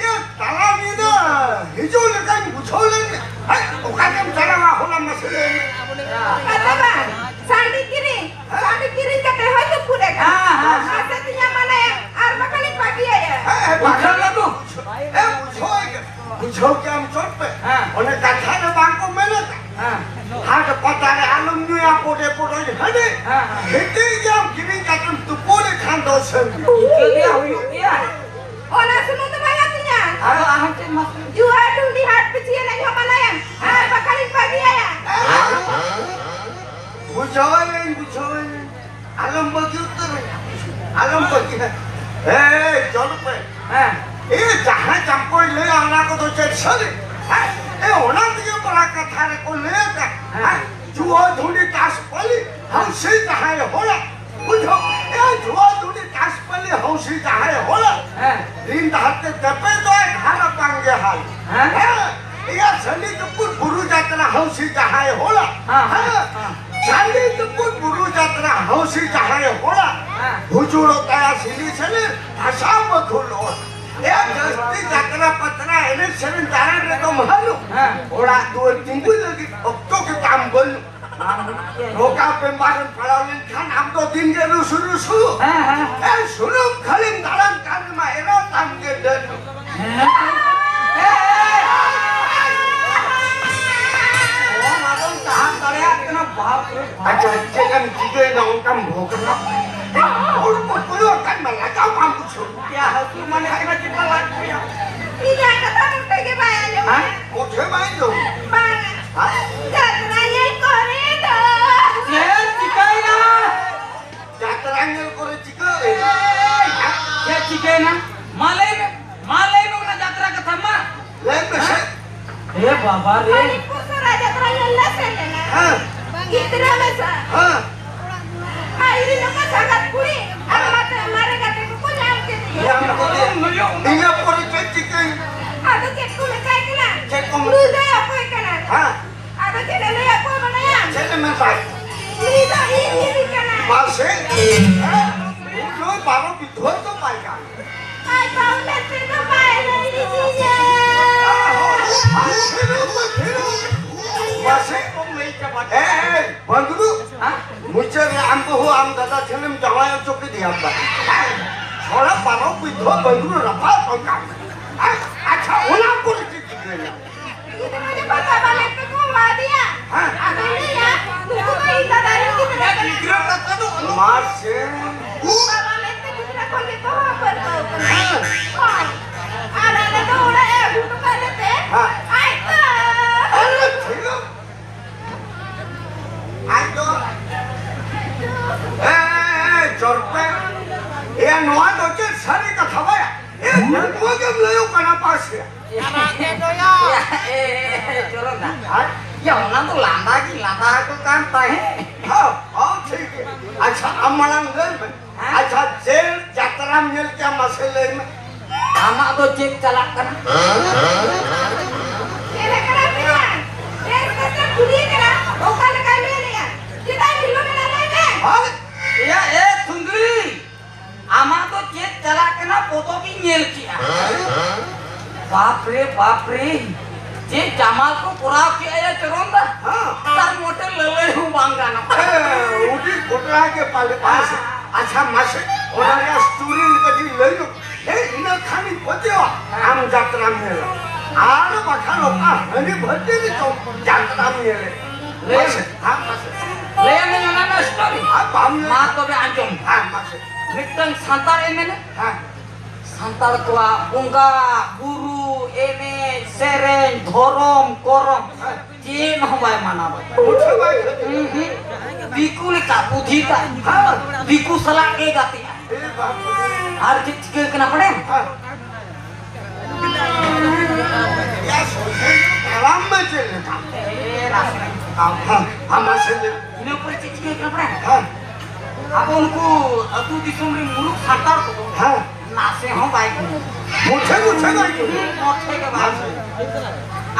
ᱮ, ᱛᱟᱞᱟ ᱧᱤᱫᱟᱹ ᱦᱤᱡᱩᱜ ᱞᱮᱠᱟᱧ ᱵᱩᱡᱷᱟᱹᱣ ᱞᱮᱱ᱾ ᱦᱮᱸ, ᱚᱠᱟ ᱛᱮᱢ ᱪᱟᱞᱟᱣᱟ ᱦᱚᱞᱟ ᱢᱟᱥᱮ ᱞᱟᱹᱭ ᱢᱮ? ᱚᱠᱟ ᱫᱚ ᱵᱟᱝ, ᱥᱟᱺᱰᱤ ᱠᱤᱨᱤᱧ᱾ ᱥᱟᱺᱰᱤ ᱠᱤᱨᱤᱧ ᱠᱟᱛᱮ ᱦᱚᱭ ᱛᱩᱯᱩᱫ ᱟᱠᱟᱱᱟ᱾ ᱦᱮᱸ, ᱦᱮᱸ, ᱦᱮᱸ᱾ ᱢᱟᱥᱮ ᱛᱤᱧᱟ ᱢᱟᱱᱮ ᱟᱨ ᱵᱟᱠᱷᱟᱱᱤᱧ ᱵᱟᱹᱜᱤᱭᱟᱭᱟ᱾ ᱦᱮᱸ, ᱦᱮᱸ, ᱵᱩᱡᱷᱟᱹᱣ ᱠᱮᱫᱟ ᱛᱚ? ᱦᱮᱸ, ᱵᱩᱡᱷᱟᱹᱣ ᱠᱮᱫᱟ᱾ ᱵᱩᱡᱷᱟᱹᱣ ᱠᱮᱫᱟᱢ ᱪᱚᱴ ᱯᱮ᱾ ᱦᱮᱸ᱾ ᱚᱱᱮ ᱠᱟᱛᱷᱟ ᱨᱮ ᱵᱟᱝ ᱠᱚ ᱢᱮᱱ ᱟᱠᱟᱫ? ᱦᱮᱸ᱾ ᱦᱟᱴ ᱯᱟᱛᱟ ᱨᱮ ᱟᱞᱚᱢ ᱧᱩᱭᱟ ᱯᱚᱴᱮ ᱯᱚᱴᱚᱡ ᱦᱟᱺᱰᱤ᱾ ᱦᱮᱸ, ᱦᱮᱸ᱾ ᱦᱤᱴᱤᱧ ᱜᱮᱭᱟᱢ ᱠᱤᱨᱤᱧ ᱠᱟᱛᱮᱢ ᱛᱩᱯᱩ ᱞᱮᱠᱷᱟᱱ ᱫᱚ ᱥᱟᱹᱨᱤ᱾ ᱤᱱᱠᱟᱹ ᱜᱮ ᱦᱩᱭᱩᱜ ᱜᱮᱭᱟ᱾ ᱚᱱᱟ ᱥᱩᱢᱩᱝ ᱫᱚ ᱵᱟᱭ ᱟᱹᱛᱤᱧᱟ᱾ ᱟᱫᱚ ᱟᱨᱦᱚᱸ ᱪᱮᱫ ᱢᱟᱥᱮ? ᱡᱩᱣᱟᱹ ᱴᱩᱸᱰᱤ ᱦᱟᱴ ᱯᱤᱪᱷᱤ ᱮᱱᱮᱡ ᱦᱚᱸ ᱢᱟᱱᱟᱭᱟ᱾ ᱟᱨ ᱵᱟᱠᱷᱟᱱᱤᱧ ᱵᱟᱹᱜᱤᱭᱟᱭᱟ᱾ ᱵᱩᱡᱷᱟᱹᱣᱟᱹᱧ, ᱵᱩᱡᱷᱟᱹᱣᱟᱹᱧ᱾ ᱟᱞᱚᱢ ᱵᱟᱹᱜᱤ ᱩᱛᱟᱹᱨᱟᱹᱧᱟ᱾ ᱟᱞᱚᱢ ᱵᱟᱹᱜᱤᱭᱟ᱾ ᱮᱭ, ᱪᱚᱞ ᱯᱮ᱾ ᱦᱮᱸ᱾ ᱮ, ᱡᱟᱦᱟᱸ ᱪᱟᱢᱯᱚᱭ ᱞᱟᱹᱭᱟ, ᱚᱱᱟ ᱠᱚᱫᱚ ᱪᱮᱫ ᱥᱟᱹᱨᱤ? ᱦᱮᱸ? ᱮ, ᱚᱱᱟ ᱛᱮᱜᱮ ᱯᱟᱲᱟ ᱠᱟᱛᱷᱟ ᱨᱮᱠᱚ ᱞᱟᱹᱭ ᱟᱠᱟᱫ᱾ ᱦᱮᱸ᱾ ᱦᱮᱸ? ᱡᱩᱣᱟᱹ ᱫᱷᱩᱲᱤ ᱛᱟᱥ ᱯᱟᱹᱞᱤ ᱦᱟᱹᱣᱥᱤ ᱡᱟᱦᱟᱸᱭ ᱦᱚᱲᱟᱜ᱾ ᱵᱩᱡᱷᱟᱹᱣ? ᱮ ᱡᱩᱣᱟᱹ ᱫᱷᱩᱲᱤ ᱛᱟᱥ ᱯᱟᱹᱞᱤ ᱦᱟᱹᱣᱥᱤ ᱡᱟᱦᱟᱸᱭ ᱦᱚᱲᱟᱜ᱾ ᱦᱮᱸ᱾ ᱫᱤᱱ ᱰᱟᱦᱟᱨ ᱛᱮ ᱛᱮᱯᱮ ᱫᱚᱭ ᱰᱷᱟᱞᱟ ᱵᱟᱝᱜᱮ ᱦᱟᱞ᱾ ᱦᱮᱸ᱾ ᱦᱮᱸ᱾ ᱤᱭᱟᱹ ᱥᱟᱹᱞᱤ ᱛᱩᱯᱩᱫ ᱵᱩᱨᱩ ᱡᱟᱛᱨᱟ ᱦᱟᱹᱣᱥᱤ ᱡᱟᱦᱟᱸᱭ ᱦᱚᱲᱟᱜ᱾ ᱦᱮᱸ, ᱦᱮᱸ, ᱦᱮᱸ᱾ ᱦᱮᱸ᱾ ᱥᱟᱹᱞᱤ ᱛᱩᱯᱩᱫ ᱵᱩᱨᱩ ᱡᱟᱛᱨᱟ ᱦᱟᱹᱣᱥᱤ ᱡᱟᱦᱟᱸᱭ ᱦᱚᱲᱟᱜ᱾ ᱦᱮᱸ᱾ ᱦᱩᱡᱩᱲᱚᱜ ᱛᱟᱭᱟ ᱥᱤᱞᱤ ᱥᱮᱞᱮ ᱵᱷᱟᱥᱟ ᱵᱟᱹᱠᱷᱩᱞ ᱚᱲ᱾ ᱮ ᱡᱟᱹᱥᱛᱤ ᱡᱟᱛᱨᱟ ᱯᱟᱛᱨᱟ ᱮᱱᱮᱡ ᱥᱮᱨᱮᱧ ᱫᱟᱬᱟᱱ ᱨᱮᱫᱚ ᱢᱟᱹᱱᱩ᱾ ᱦᱮᱸ᱾ ᱚᱲᱟᱜ ᱫᱩᱣᱟᱹᱨ ᱛᱤᱸᱜᱩ ᱞᱟᱹᱜᱤᱫ ᱚᱠᱛᱚ ᱜᱮ ᱛᱟᱢ ᱵᱟᱹᱱᱩᱜ᱾ ᱱᱚᱝᱠᱟ ᱵᱮᱢᱟᱨ ᱨᱮᱢ ᱯᱟᱲᱟᱣ ᱞᱮᱱᱠᱷᱟᱱ ᱟᱢ ᱫᱚ ᱫᱤᱱ ᱜᱮ ᱨᱩᱥᱩ ᱨᱩᱥᱩ᱾ ᱦᱮᱸ, ᱦᱮᱸ, ᱦᱮᱸ᱾ ᱮ ᱥᱩᱱᱩᱢ ᱠᱷᱟᱹᱞᱤᱢ ᱫᱟᱬᱟᱱ ᱠᱟᱱ ᱨᱮᱢᱟ ᱮᱨᱟ ᱛᱟᱢ ᱜᱮ ᱰᱟᱹᱱᱩ᱾ ᱦᱮᱸ᱾ ᱚᱱᱟ ᱫᱚᱢ ᱛᱟᱦᱮᱸ ᱫᱟᱲᱮᱭᱟᱜ ᱠᱟᱱᱟ, ᱵᱟᱯ ᱨᱮ ᱵᱟᱯ᱾ ᱟᱪᱪᱷᱟ, ᱪᱮᱫ ᱮᱢ ᱪᱤᱠᱟᱹᱭᱮᱱᱟ ᱚᱱᱠᱟᱢ ᱵᱷᱚᱸᱠᱟᱱᱟ? ᱦᱚᱲ ᱠᱚ ᱠᱚᱭᱚᱜ ᱠᱟᱱ ᱢᱟ, ᱞᱟᱡᱟᱣ ᱵᱟᱢ ᱵᱩᱡᱷᱟᱹᱣ? ᱭᱟ, ᱦᱟᱹᱥᱩ ᱢᱟᱱᱮ ᱠᱟᱱᱟ, ᱪᱮᱫ ᱞᱮᱠᱟ ᱞᱟᱡ ᱠᱚ ᱭᱟ? ᱤᱧᱟᱹᱜ ᱠᱟᱛᱷᱟ ᱢᱚᱛᱚ ᱜᱮ ᱵᱟᱭ ᱟᱸᱡᱚᱢᱟ᱾ ᱦᱮᱸ? ᱢᱩᱡᱷᱟᱹ ᱵᱟᱭ ᱟᱸᱡᱚᱢ᱾ ᱵᱟᱝ᱾ ᱦᱮᱸ? ᱡᱟᱛᱨᱟ ᱧᱮᱞ ᱠᱚᱨᱮ ᱫᱚ᱾ ᱪᱮᱫ ᱪᱤᱠᱟᱹᱭᱮᱱᱟ? ᱡᱟᱛᱨᱟ ᱧᱮᱞ ᱠᱚᱨᱮ ᱪᱤᱠᱟᱹ? ᱪᱮᱫ ᱪᱤᱠᱟᱹᱭᱮᱱᱟ? ᱢᱟ ᱞᱟᱹᱭ ᱢᱮ, ᱢᱟ ᱞᱟᱹᱭ ᱢᱮ ᱚᱱᱟ ᱡᱟᱛᱨᱟ ᱠᱟᱛᱷᱟ ᱢᱟ᱾ ᱞᱟᱹᱭ ᱢᱮᱥᱮ᱾ ᱮ ᱵᱟᱵᱟ ᱨᱮ᱾ ᱦᱚᱨᱤᱯᱩᱨ ᱥᱚᱨᱟ ᱡᱟᱛᱨᱟ ᱧᱮᱞ ᱞᱮ ᱥᱮᱱ ᱞᱮᱱᱟ᱾ ᱦᱮᱸ᱾ ᱜᱤᱫᱽᱨᱟᱹ ᱢᱮᱥᱟ᱾ ᱦᱮᱸ᱾ ᱟᱨ ᱤᱧ ᱱᱚᱝᱠᱟ ᱥᱟᱸᱜᱟᱛ ᱠᱩᱲᱤ, ᱟᱨ ᱢᱟᱛᱮ ᱢᱟᱨᱮ ᱜᱟᱛᱮ ᱠᱚᱠᱚ ᱧᱟᱢ ᱠᱮᱫᱮᱭᱟ᱾ ᱧᱟᱢ ᱠᱮᱫᱮᱭᱟ᱾ ᱤᱱᱟᱹ ᱯᱚᱨᱮ ᱪᱮᱫ ᱪᱤᱠᱟᱹᱭᱮᱱᱟ? ᱟᱫᱚ ᱪᱮᱫ ᱠᱚ ᱢᱮᱛᱟᱭ ᱠᱟᱱᱟ? ᱪᱮᱫ ᱠᱚ ᱢᱮ- ᱱᱩᱭ ᱫᱚᱭ ᱚᱠᱚᱭ ᱠᱟᱱᱟ? ᱦᱮᱸ᱾ ᱟᱫᱚ ᱪᱮᱫ ᱮ ᱞᱟᱹᱭ ᱟᱠᱚᱣᱟ ᱵᱟᱲᱟᱭᱟᱢ? ᱪᱮᱫ ᱮ ᱢᱮᱛᱟᱭ? ᱱᱩᱭ ᱫᱚ ᱤᱧ ᱜᱮ ᱠᱟᱱᱟ᱾ ᱢᱟᱥᱮ᱾ ᱦᱮᱸ? ᱩᱱᱤ ᱫᱚ ᱵᱟᱨᱚ ᱵᱤᱫᱷᱣᱟ ᱫᱚ ᱵᱟᱭ ᱜᱟᱱ᱾ ᱟᱡ ᱵᱟᱹᱦᱩ ᱢᱮᱱᱛᱮ ᱫᱚ ᱵᱟᱭ ᱞᱟᱹᱭ ᱞᱤᱫᱤᱧᱟ᱾ ᱢᱟᱥᱮ᱾ ᱮ, ᱮ, ᱵᱟᱹᱫᱽᱨᱩ᱾ ᱦᱮᱸ? ᱢᱩᱪᱟᱹᱫ ᱨᱮ ᱟᱢ ᱵᱟᱹᱦᱩ ᱟᱢ ᱫᱟᱫᱟ ᱴᱷᱮᱱᱮᱢ ᱡᱟᱶᱟᱭ ᱦᱚᱪᱚ ᱠᱮᱫᱮᱭᱟᱢ ᱵᱟ᱾ ᱪᱷᱚᱲᱟ ᱯᱟᱨᱚᱢ ᱵᱤᱫᱷᱣᱟ ᱵᱟᱹᱫᱽᱨᱩ ᱨᱟᱯᱟᱜ ᱦᱚᱪᱚ ᱠᱟᱜ ᱢᱮ᱾ ᱟᱪᱪᱷᱟ, ᱚᱱᱟ ᱯᱚᱨᱮ ᱪᱮᱫ ᱪᱤᱠᱟᱹᱭᱮᱱᱟ? ᱜᱤᱫᱽᱨᱟᱹ ᱡᱚᱠᱷᱚᱱ ᱵᱟᱵᱟ ᱢᱮᱱᱛᱮ ᱠᱚ ᱦᱚᱦᱚ ᱟᱫᱮᱭᱟ, ᱦᱮᱸ᱾ ᱟᱫᱚᱭ ᱞᱟᱹᱭᱟ, "ᱱᱩᱠᱩ ᱫᱚ ᱤᱧ ᱫᱟᱫᱟ ᱨᱮᱱ ᱜᱤᱫᱽᱨᱟᱹ ᱠᱟᱱᱟ ᱠᱚ᱾" ᱢᱟᱥᱮ᱾ ᱵᱟᱵᱟ ᱢᱮᱱᱛᱮ ᱜᱤᱫᱽᱨᱟᱹ ᱠᱷᱚᱱ ᱜᱮᱠᱚ ᱦᱚᱦᱚ ᱯᱟᱹᱨᱠᱟᱹᱣ ᱠᱟᱱᱟ᱾ ᱦᱮᱸ᱾ ᱦᱳᱭ᱾ ᱟᱨ ᱟᱞᱮ ᱫᱚ ᱚᱲᱟᱜ ᱮ ᱟᱹᱜᱩ ᱦᱚᱴᱚ ᱠᱟᱫᱮ ᱛᱮ, ᱦᱮᱸ᱾ ᱟᱡ ᱫᱚ ᱟᱡ ᱫᱚ, ᱮ, ᱮ, ᱮ, ᱪᱚᱨᱯᱮ᱾ ᱮᱭᱟ, ᱱᱚᱣᱟ ᱫᱚ ᱪᱮᱫ ᱥᱟᱹᱨᱤ ᱠᱟᱛᱷᱟ ᱵᱟᱭᱟ? ᱮ, ᱰᱟᱺᱜᱩᱣᱟᱹ ᱜᱮᱢ ᱞᱟᱹᱭᱚᱜ ᱠᱟᱱᱟ ᱯᱟᱥᱮ᱾ ᱮ, ᱮ, ᱮ, ᱪᱚᱨᱚᱱ ᱫᱟ᱾ ᱦᱮᱸ? ᱭᱟ, ᱚᱱᱟ ᱫᱚ ᱞᱟᱸᱫᱟ ᱜᱮ ᱞᱟᱸᱫᱟ ᱟᱠᱚ ᱠᱟᱱ ᱛᱟᱦᱮᱸᱫ᱾ ᱦᱚᱸ, ᱦᱚᱸ, ᱴᱷᱤᱠ ᱜᱮᱭᱟ᱾ ᱟᱪᱪᱷᱟ, ᱟᱢ ᱢᱟᱲᱟᱝ ᱞᱟᱹᱭ ᱢᱮ᱾ ᱦᱮᱸ? ᱟᱪᱪᱷᱟ, ᱪᱮᱫ ᱡᱟᱛᱨᱟᱢ ᱧᱮᱞ ᱠᱮᱜᱼᱟ, ᱢᱟᱥᱮ ᱞᱟᱹᱭ ᱢᱮ᱾ ᱟᱢᱟᱜ ᱫᱚ ᱪᱮᱫ ᱪᱟᱞᱟᱜ ᱠᱟᱱᱟ? ᱪᱮᱫ ᱞᱮᱠᱟᱱᱟ ᱯᱮᱭᱟ? ᱵᱮᱥ ᱵᱮᱥ ᱮ ᱠᱩᱞᱤ ᱠᱟᱱᱟ, ᱚᱠᱟ ᱞᱮᱠᱟᱭ ᱢᱮᱱᱮᱜᱼᱟ? ᱪᱮᱫᱟᱜ ᱰᱷᱤᱞᱟᱹ ᱢᱮᱱᱟ ᱞᱟᱹᱭ ᱢᱮ? ᱦᱳᱭ᱾ ᱮᱭᱟ, ᱮ ᱥᱩᱸᱫᱽᱨᱤ, ᱟᱢᱟᱜ ᱫᱚ ᱪᱮᱫ ᱪᱟᱞᱟᱜ ᱠᱟᱱᱟ? ᱯᱚᱛᱚᱵ ᱤᱧ ᱧᱮᱞ ᱠᱮᱜᱼᱟ᱾ ᱵᱟᱯ ᱨᱮ, ᱵᱟᱯ ᱨᱮ, ᱪᱮᱫ ᱡᱟᱢᱟᱞ ᱠᱚ ᱠᱚᱨᱟᱣ ᱠᱮᱜᱼᱟ ᱭᱟ ᱪᱚᱨᱚᱱ ᱫᱟ? ᱦᱮᱸ᱾ ᱛᱟᱨ ᱢᱚᱛᱮ ᱞᱟᱹᱞᱟᱹᱭ ᱦᱚᱸ ᱵᱟᱝ ᱜᱟᱱᱚᱜ ᱠᱟᱱᱟ᱾ ᱦᱮᱸ, ᱩᱰᱤ ᱜᱚᱴᱟ ᱜᱮ ᱯᱟᱞᱮ, ᱯᱟᱞᱮ᱾ ᱦᱮᱸ᱾ ᱟᱪᱪᱷᱟ, ᱢᱟᱥᱮ, ᱚᱱᱟ ᱨᱮᱭᱟᱜ story ᱠᱟᱹᱴᱤᱡ ᱞᱟᱹᱭ ᱧᱚᱜ᱾ ᱦᱮᱸ, ᱤᱱᱟᱹ ᱠᱷᱟᱱᱤᱧ ᱯᱟᱹᱛᱭᱟᱹᱣᱟ, ᱟᱢ ᱡᱟᱛᱨᱟᱢ ᱧᱮᱞᱟ᱾ ᱟᱨ ᱵᱟᱠᱷᱟᱱ ᱚᱠᱟ ᱦᱟᱹᱱᱤ ᱵᱷᱟᱹᱴᱤ ᱨᱮᱪᱚ ᱡᱟᱛᱨᱟᱢ ᱧᱮᱞᱮ᱾ ᱞᱟᱹᱭ ᱢᱟᱥᱮ, ᱢᱮ᱾ ᱦᱮᱸ, ᱢᱟᱥᱮ᱾ ᱞᱟᱹᱭ ᱢᱮ ᱚᱱᱟ ᱨᱮᱱᱟᱜ story᱾ ᱟᱨ ᱵᱟᱢ ᱞᱟᱹᱭ ᱢᱟ ᱛᱚᱵᱮ ᱟᱸᱡᱚᱢ᱾ ᱦᱮᱸ, ᱢᱟᱥᱮ᱾ ᱢᱤᱫᱴᱟᱝ ᱥᱟᱱᱛᱟᱲ ᱮ ᱢᱮᱱᱟ᱾ ᱦᱮᱸ᱾ ᱥᱟᱱᱛᱟᱲ ᱠᱚᱣᱟᱜ ᱵᱚᱸᱜᱟ, ᱵᱩᱨᱩ, ᱮᱱᱮᱡ, ᱥᱮᱨᱮᱧ, ᱫᱷᱚᱨᱚᱢ, ᱠᱚᱨᱚᱢ, ᱦᱮᱸ᱾ ᱪᱮᱫ ᱦᱚᱸ ᱵᱟᱭ ᱢᱟᱱᱟᱣ ᱵᱟᱛᱟᱣᱟ᱾ ᱢᱩᱴᱷᱟᱹ ᱵᱟᱭ ᱠᱷᱟᱹᱛᱤᱨ᱾ ᱦᱩᱸ, ᱦᱩᱸ᱾ ᱫᱤᱠᱩ ᱞᱮᱠᱟ ᱵᱩᱫᱷᱤ ᱛᱟᱭ᱾ ᱦᱮᱸ᱾ ᱫᱤᱠᱩ ᱥᱟᱞᱟᱜ ᱜᱮ ᱜᱟᱛᱮᱜᱼᱟ᱾ ᱮ ᱵᱟᱯ ᱨᱮ᱾ ᱟᱨ ᱪᱮᱫ ᱪᱤᱠᱟᱹ ᱠᱟᱱᱟ ᱵᱟᱲᱟᱭᱟᱢ? ᱦᱮᱸ᱾ ᱭᱟ, ᱥᱚᱡᱷᱮ ᱛᱟᱲᱟᱢ ᱢᱮ ᱪᱮᱫ ᱞᱮᱠᱟ? ᱮ, ᱨᱟᱥ ᱨᱮ᱾ ᱦᱮᱸ, ᱦᱮᱸ, ᱢᱟᱥᱮ ᱞᱟᱹᱭ᱾ ᱤᱱᱟᱹ ᱯᱚᱨᱮ ᱪᱮᱫ ᱪᱤᱠᱟᱹ ᱠᱟᱱᱟ ᱵᱟᱲᱟᱭᱟᱢ? ᱦᱮᱸ᱾ ᱟᱵᱚ ᱱᱩᱠᱩ ᱟᱹᱛᱩ ᱫᱤᱥᱚᱢ ᱨᱮᱱ ᱢᱩᱞᱩᱠ ᱥᱟᱱᱛᱟᱲ ᱠᱚᱫᱚ ᱦᱮᱸ᱾ ᱱᱟᱥᱮ ᱦᱚᱸ ᱵᱟᱭ ᱠᱩᱞᱤ᱾ ᱢᱩᱴᱷᱟᱹ ᱢᱩᱴᱷᱟᱹ ᱵᱟᱭ ᱠᱩᱞᱤ᱾ ᱢᱩᱴᱷᱟᱹ ᱜᱮ ᱵᱟᱭ ᱠᱩᱞᱤ᱾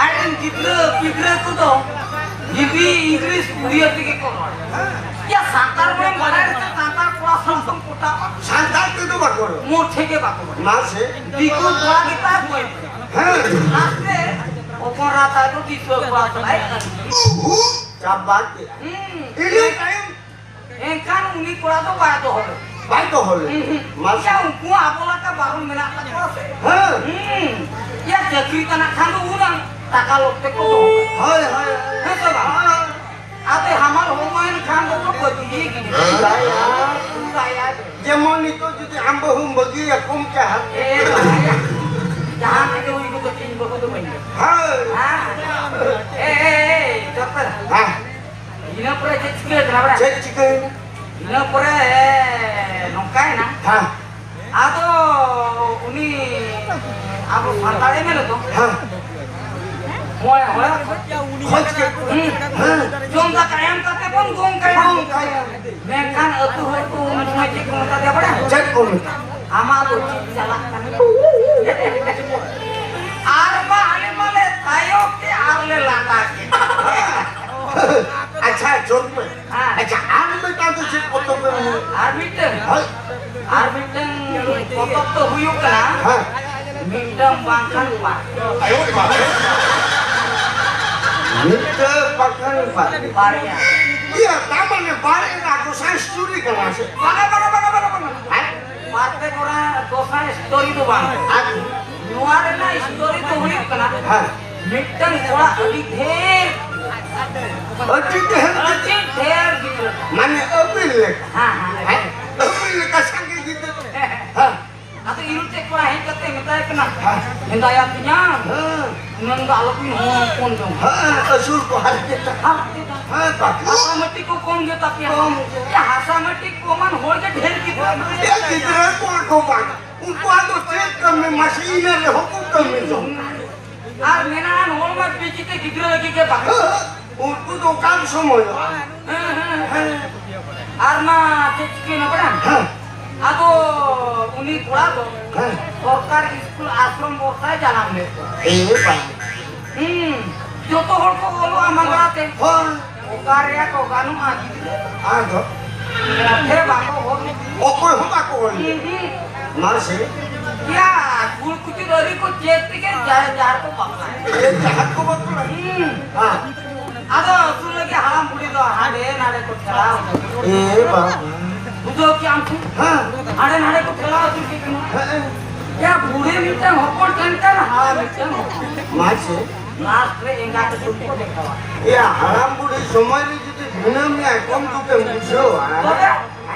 ᱟᱡ ᱨᱮᱱ ᱜᱤᱫᱽᱨᱟᱹ ᱯᱤᱫᱽᱨᱟᱹ ᱠᱚᱫᱚ ᱦᱤᱱᱫᱤ, ᱤᱝᱞᱤᱥ, ᱩᱲᱤᱭᱟ ᱛᱮᱜᱮ ᱠᱚ ᱨᱚᱲᱟ᱾ ᱦᱮᱸ᱾ ᱭᱟ, ᱥᱟᱱᱛᱟᱲ ᱵᱚᱱ ᱵᱟᱲᱟᱭ ᱨᱮᱥᱮ ᱥᱟᱱᱛᱟᱲ ᱠᱚᱲᱟ ᱥᱟᱶ ᱵᱚᱱ ᱯᱚᱴᱟᱜᱼᱟ? ᱥᱟᱱᱛᱟᱲ ᱛᱮᱫᱚ ᱵᱟᱠᱚ ᱨᱚᱲ᱾ ᱢᱩᱴᱷᱟᱹ ᱜᱮ ᱵᱟᱠᱚ ᱵᱟᱲᱟᱭᱟ᱾ ᱢᱟᱥᱮ᱾ ᱫᱤᱠᱩ ᱠᱚᱲᱟ ᱜᱮ ᱛᱟᱭ ᱵᱚᱭ᱾ ᱦᱮᱸ᱾ ᱞᱟᱥᱴ ᱨᱮ ᱦᱚᱯᱚᱱ ᱮᱨᱟ ᱛᱟᱭ ᱫᱚ ᱫᱤᱥᱩᱣᱟᱹ ᱠᱚᱲᱟ ᱥᱟᱞᱟᱜ ᱮ ᱠᱟᱹᱢᱤ᱾ ᱪᱟᱵᱟ ᱠᱮᱫᱼᱟ᱾ ᱦᱩᱸ᱾ ᱤᱱᱟᱹ ᱛᱟᱭᱚᱢ ᱮᱱᱠᱷᱟᱱ ᱩᱱᱤ ᱠᱚᱲᱟ ᱫᱚ ᱵᱟᱭ ᱫᱚᱦᱚ ᱞᱮᱫ᱾ ᱵᱟᱭ ᱫᱚᱦᱚ ᱞᱮᱫ᱾ ᱦᱩᱸ, ᱦᱩᱸ᱾ ᱢᱟᱥᱮ᱾ ᱭᱟ, ᱩᱱᱠᱩ ᱦᱚᱸ ᱟᱵᱚ ᱞᱮᱠᱟ ᱵᱟᱨᱚᱱ ᱢᱮᱱᱟᱜ ᱛᱟᱠᱚᱣᱟ ᱥᱮ᱾ ᱦᱮᱸ᱾ ᱦᱩᱸ᱾ ᱭᱟ, ᱪᱟᱹᱠᱨᱤ ᱛᱟᱱᱟᱜ ᱠᱷᱟᱱ ᱫᱚ ᱩᱱᱟᱹᱝ ᱴᱟᱠᱟ ᱞᱚᱵ ᱛᱮᱠᱚ ᱫᱚᱦᱚ ᱠᱟᱜᱼᱟ᱾ ᱦᱳᱭ, ᱦᱳᱭ, ᱦᱳᱭ᱾ ᱦᱮᱸ ᱥᱮ ᱵᱟᱝ? ᱦᱮᱸ᱾ ᱟᱫᱚ ᱦᱟᱢᱟᱞ ᱦᱚᱲᱢᱚᱭᱮᱱ ᱠᱷᱟᱱ ᱫᱚ ᱠᱚ ᱵᱟᱹᱜᱤ ᱜᱮ᱾ ᱪᱮᱫᱟᱭᱟ? ᱪᱮᱫᱟᱭᱟ? ᱡᱮᱢᱚᱱ ᱱᱤᱛᱚᱜ ᱡᱩᱫᱤ ᱟᱢ ᱵᱟᱹᱦᱩᱢ ᱵᱟᱹᱜᱤᱭᱟ, ᱠᱚᱢ ᱪᱟᱦᱟ᱾ ᱮ ᱵᱟᱵᱟᱭᱟ᱾ ᱡᱟᱦᱟᱸ ᱛᱮᱜᱮ ᱦᱩᱭ ᱜᱚᱫᱚᱜ, ᱤᱧ ᱵᱟᱹᱦᱩ ᱫᱚ ᱵᱟᱹᱧ ᱵᱟᱹᱜᱤᱭᱟ᱾ ᱦᱳᱭ᱾ ᱦᱮᱸ᱾ ᱮ, ᱮ, ᱮ, ᱰᱚᱠᱴᱚᱨ᱾ ᱦᱮᱸ᱾ ᱤᱱᱟᱹ ᱯᱚᱨᱮ ᱪᱮᱫ ᱪᱤᱠᱟᱹ ᱠᱟᱱᱟ ᱵᱟᱲᱟᱭ? ᱪᱮᱫ ᱪᱤᱠᱟᱹᱭᱮᱱᱟ? ᱤᱱᱟᱹ ᱯᱚᱨᱮ ᱱᱚᱝᱠᱟᱭᱮᱱᱟ᱾ ᱦᱮᱸ᱾ ᱟᱫᱚ ᱩᱱᱤ ᱟᱵᱚ ᱥᱟᱱᱛᱟᱲ ᱮᱢ ᱮᱞ ᱮ ᱫᱚ ᱦᱮᱸ᱾ ᱢᱚᱬᱮ ᱦᱚᱲ ᱠᱷᱚᱡ ᱠᱮᱫ ᱠᱚᱣᱟ᱾ ᱦᱩᱸ᱾ ᱦᱮᱸ᱾ ᱡᱚᱢ ᱫᱟᱠᱟ ᱮᱢ ᱠᱟᱛᱮ ᱵᱚᱱ ᱜᱚᱝ ᱠᱟᱭᱟ᱾ ᱜᱚᱝ ᱠᱟᱭᱟ᱾ ᱢᱮᱱᱠᱷᱟᱱ ᱟᱹᱛᱩ ᱦᱚᱲ ᱠᱚ ᱩᱱ ᱥᱚᱢᱚᱭ ᱪᱮᱫ ᱠᱚ ᱢᱮᱛᱟ ᱫᱮᱭᱟ ᱵᱟᱲᱟᱭᱟ? ᱪᱮᱫ ᱠᱚ ᱢᱮᱛᱟ? ᱟᱢᱟᱜ ᱫᱚ ᱪᱮᱫ ᱪᱟᱞᱟᱜ ᱠᱟᱱᱟ? ᱟᱨ ᱢᱟ ᱟᱞᱮ ᱢᱟᱞᱮ ᱛᱟᱭᱚᱢ ᱠᱮᱫ ᱟᱨ ᱞᱮ ᱞᱟᱸᱫᱟ ᱠᱮᱫ᱾ ᱟᱪᱪᱷᱟ, ᱡᱳᱨ ᱢᱮ᱾ ᱦᱮᱸ᱾ ᱟᱪᱪᱷᱟ, ᱟᱨ ᱢᱤᱫᱴᱟᱝ ᱫᱚ ᱪᱮᱫ ᱯᱚᱛᱚᱵ ᱮᱢ ᱞᱟᱹᱭ? ᱟᱨ ᱢᱤᱫᱴᱟᱝ? ᱦᱳᱭ᱾ ᱟᱨ ᱢᱤᱫᱴᱟᱝ ᱯᱚᱛᱚᱵ ᱫᱚ ᱦᱩᱭᱩᱜ ᱠᱟᱱᱟ, ᱦᱮᱸ᱾ ᱢᱤᱫᱴᱟᱝ ᱵᱟᱝᱠᱷᱟᱱ ᱵᱟᱨ᱾ ᱟᱭᱳ ᱨᱮ ᱵᱟᱵᱟ᱾ ᱢᱤᱫᱴᱟᱝ ᱵᱟᱝᱠᱷᱟᱱ ᱵᱟᱨ᱾ ᱵᱟᱨᱭᱟ᱾ ᱤᱭᱟᱹ, ᱛᱟᱨ ᱢᱟᱱᱮ ᱵᱟᱨ ᱮᱱᱟ ᱠᱚ ᱥᱟᱭᱮᱱᱥ ᱪᱩᱨᱤ ᱠᱟᱱᱟ ᱥᱮ? ᱵᱟᱝᱟ, ᱵᱟᱝᱟ, ᱵᱟᱝᱟ, ᱵᱟᱝᱟ, ᱵᱟᱝᱟ᱾ ᱦᱮᱸ? ᱵᱟᱨ ᱯᱮ ᱜᱚᱲᱟ ᱫᱚᱥᱟᱨ ᱥᱴᱳᱨᱤ ᱫᱚ ᱵᱟᱝ᱾ ᱟᱨ ᱱᱚᱣᱟ ᱨᱮᱱᱟᱜ ᱥᱴᱳᱨᱤ ᱫᱚ ᱦᱩᱭᱩᱜ ᱠᱟᱱᱟ, ᱦᱮᱸ᱾ ᱢᱤᱫᱴᱟᱝ ᱠᱚᱲᱟ ᱟᱹᱰᱤ ᱰᱷᱮᱨ, ᱟᱹᱰᱤ ᱰᱷᱮᱨ ᱟᱹᱰᱤ ᱰᱷᱮᱨ ᱜᱤᱫᱽᱨᱟᱹ᱾ ᱢᱟᱱᱮ ᱟᱹᱵᱤᱱ ᱞᱮᱠᱟ᱾ ᱦᱮᱸ, ᱦᱮᱸ᱾ ᱦᱮᱸ? ᱟᱹᱵᱤᱱ ᱞᱮᱠᱟ ᱥᱟᱸᱜᱮ ᱜᱤᱫᱽᱨᱟᱹ᱾ ᱦᱮᱸ᱾ ᱟᱫᱚ ᱤᱨᱩ ᱛᱮ ᱠᱚᱲᱟ ᱦᱮᱡ ᱠᱟᱛᱮ ᱢᱮᱛᱟᱭ ᱠᱟᱱᱟ, ᱦᱮᱸ᱾ ᱦᱮᱸᱫᱟᱭᱟ ᱛᱤᱧᱟ, ᱦᱮᱸ᱾ ᱩᱱᱟᱹᱝ ᱫᱚ ᱟᱞᱚᱵᱤᱱ ᱦᱚᱸ ᱦᱚᱯᱚᱱ ᱡᱚᱝ᱾ ᱦᱮᱸ, ᱟᱹᱥᱩᱞ ᱠᱚ ᱦᱟᱨᱠᱮᱛᱟ᱾ ᱦᱟᱨᱠᱮᱛᱟ᱾ ᱦᱮᱸ, ᱵᱟᱠᱷᱟᱱ᱾ ᱦᱟᱥᱟ ᱢᱟᱹᱴᱤ ᱠᱚ ᱠᱚᱢ ᱜᱮ ᱛᱟᱯᱮᱭᱟ᱾ ᱠᱚᱢ ᱜᱮ᱾ ᱮ, ᱦᱟᱥᱟ ᱢᱟᱹᱴᱤ ᱠᱚᱢᱟᱱ ᱦᱚᱲ ᱜᱮ ᱰᱷᱮᱨ ᱜᱤᱫᱽᱨᱟᱹ᱾ ᱮ, ᱜᱤᱫᱽᱨᱟᱹ ᱠᱚ ᱠᱚ ᱵᱟᱝ᱾ ᱩᱱᱠᱩᱣᱟᱜ ᱫᱚ ᱪᱮᱫ ᱠᱟᱹᱢᱤ? ᱢᱟᱥᱮ ᱤᱱᱟᱹ ᱨᱮᱦᱚᱸ ᱠᱚ ᱠᱟᱹᱢᱤ ᱫᱚ᱾ ᱟᱨ ᱢᱮᱱᱟᱜᱼᱟ, ᱦᱚᱲ ᱢᱟ ᱵᱤᱪᱤᱛᱮ ᱜᱤᱫᱽᱨᱟᱹ ᱞᱟᱹᱜᱤᱫ ᱜᱮ ᱵᱟᱝ᱾ ᱩᱱᱠᱩ ᱫᱚ ᱚᱠᱟᱢ ᱥᱚᱢᱚᱭᱚᱜᱼᱟ? ᱦᱮᱸ, ᱦᱮᱸ, ᱦᱮᱸ᱾ ᱟᱨ ᱢᱟ ᱪᱮᱫ ᱪᱤᱠᱟᱹᱭᱮᱱᱟ ᱵᱟᱲᱟᱭᱟᱢ? ᱦᱮᱸ᱾ ᱟᱫᱚ ᱩᱱᱤ ᱠᱚᱲᱟ ᱫᱚ ᱦᱮᱸ᱾ ᱥᱚᱨᱠᱟᱨ ᱥᱠᱩᱞ ᱟᱥᱨᱚᱢ ᱵᱷᱚᱨᱥᱟᱭ ᱡᱟᱱᱟᱢ ᱞᱮᱫ ᱠᱚᱣᱟ᱾ ᱮ ᱵᱟᱝ᱾ ᱦᱩᱸ, ᱡᱚᱛᱚ ᱦᱚᱲ ᱠᱚ ᱚᱞᱚᱜᱼᱟ ᱢᱟᱜᱽᱲᱟ ᱛᱮ᱾ ᱦᱳᱭ᱾ ᱚᱠᱟ ᱨᱮᱭᱟᱜ ᱠᱚ ᱜᱟᱱᱚᱜᱼᱟ ᱜᱤᱫᱽᱨᱟᱹ? ᱟᱫᱚ? ᱢᱚᱴᱷᱮ ᱵᱟᱠᱚ ᱚᱞ᱾ ᱚᱠᱚᱭ ᱦᱚᱸ ᱵᱟᱠᱚ ᱚᱞ᱾ ᱦᱩᱸ, ᱦᱩᱸ᱾ ᱢᱟᱥᱮ᱾ ᱭᱟ, ᱜᱩᱲ ᱠᱩᱪᱩ ᱫᱟᱨᱮ ᱠᱚ ᱪᱮᱫ ᱛᱮᱜᱮ ᱡᱟᱦᱟᱸ, ᱡᱟᱦᱟᱸ ᱠᱚ ᱵᱟᱯᱞᱟᱭᱟ᱾ ᱮ, ᱡᱟᱦᱟᱸ ᱠᱚ ᱵᱟᱯᱞᱟᱭᱟ᱾ ᱦᱩᱸ᱾ ᱦᱮᱸ᱾ ᱟᱫᱚ ᱟᱹᱥᱩᱞ ᱞᱟᱹᱜᱤᱫ ᱦᱟᱲᱟᱢ ᱵᱩᱲᱦᱤ ᱫᱚ ᱦᱟᱸᱰᱮ ᱱᱟᱰᱮ ᱠᱚ ᱪᱟᱞᱟᱣ᱾ ᱮ ᱵᱟᱵᱟ᱾ ᱵᱩᱡᱷᱟᱹᱣ ᱠᱮᱜ ᱟᱢ ᱥᱮ? ᱦᱮᱸ᱾ ᱦᱟᱸᱰᱮ ᱱᱟᱰᱮ ᱠᱚ ᱪᱟᱞᱟᱣ ᱟᱹᱪᱩᱨ ᱠᱮᱫ ᱠᱤᱱᱟ᱾ ᱦᱮᱸ᱾ ᱭᱟ, ᱵᱩᱲᱦᱤ ᱢᱤᱫᱴᱟᱝ ᱦᱚᱯᱚᱱ ᱛᱟᱦᱮᱱ ᱠᱟᱱ, ᱦᱟᱲᱟᱢ ᱢᱤᱫᱴᱟᱝ ᱦᱚᱯᱚᱱ᱾ ᱢᱟᱥᱮ᱾ ᱞᱟᱥᱴ ᱨᱮ ᱮᱸᱜᱟ ᱠᱟᱹᱴᱩᱵ ᱠᱚ ᱫᱮᱠᱷᱟᱣᱟ᱾ ᱮᱭᱟ, ᱦᱟᱲᱟᱢ ᱵᱩᱲᱦᱤ ᱥᱚᱢᱚᱭ ᱨᱮ ᱡᱩᱫᱤ ᱫᱤᱱᱟᱹᱢ ᱮ ᱠᱚᱢ ᱫᱩᱠᱮᱢ ᱵᱩᱡᱷᱟᱹᱣᱟ᱾ ᱛᱚᱵᱮ?